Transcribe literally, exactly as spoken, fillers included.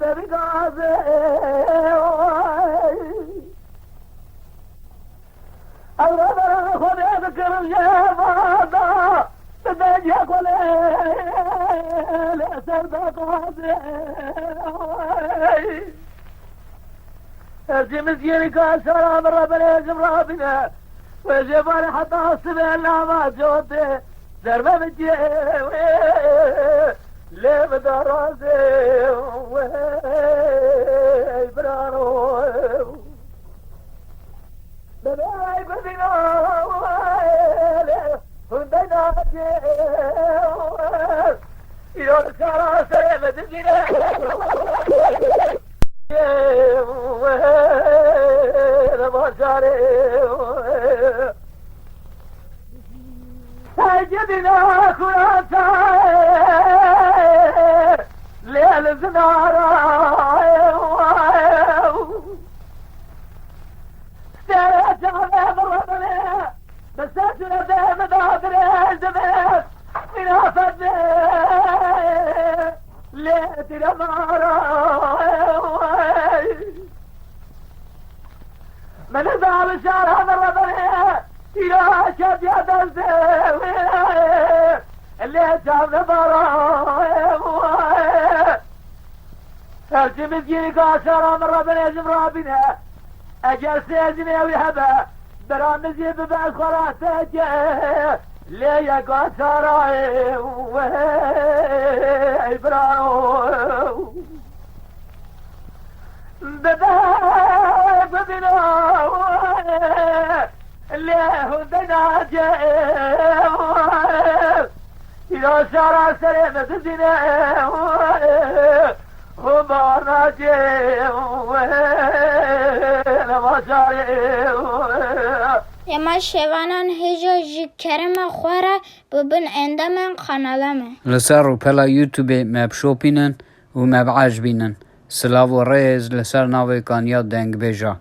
Ev gazê, ew rêberê Xwedê dikirin jê vada, bi dengê xwe lê, lê ser de gazê. Herçî mizgînî ka şara min re binêjim rabîne, wê jê barê heta sibê lava cotê, derve min cihê wê, lê min da razê wê, ey biraro. Bebê ey gudîna wê, lê hûn dey nacê wê. Îro şara serê min dizîne. Wê, wê, bajarê wê. Hey gidîna kurata, lê li zinara. Sere çavê min re binê, bi ser suretê min de dirêj dibe, mîna fedê lê tîre mara. Min da li şara min re binê, tîra ketiya destê wê, lê çav nebara. Herçî mizgînî ka şara min re binêjim rabîne. Eger sê jinê wî hebe, bira min jî bibe xwe rasteke. Lê yeka şara wê, ey biraro. Bibe gudîna wê, lê hûn dey nacê wê. Îro şara serê min dizîne, hûn bawer nacê wê, nema şarê wê. Ema şevanan hêja ji kerema xwe re bibin endamên kanala me. Li ser rûpela YouTubeê me bişopînin û me biecibînin. Silav û rêz li ser navê Kanya Dengbêja.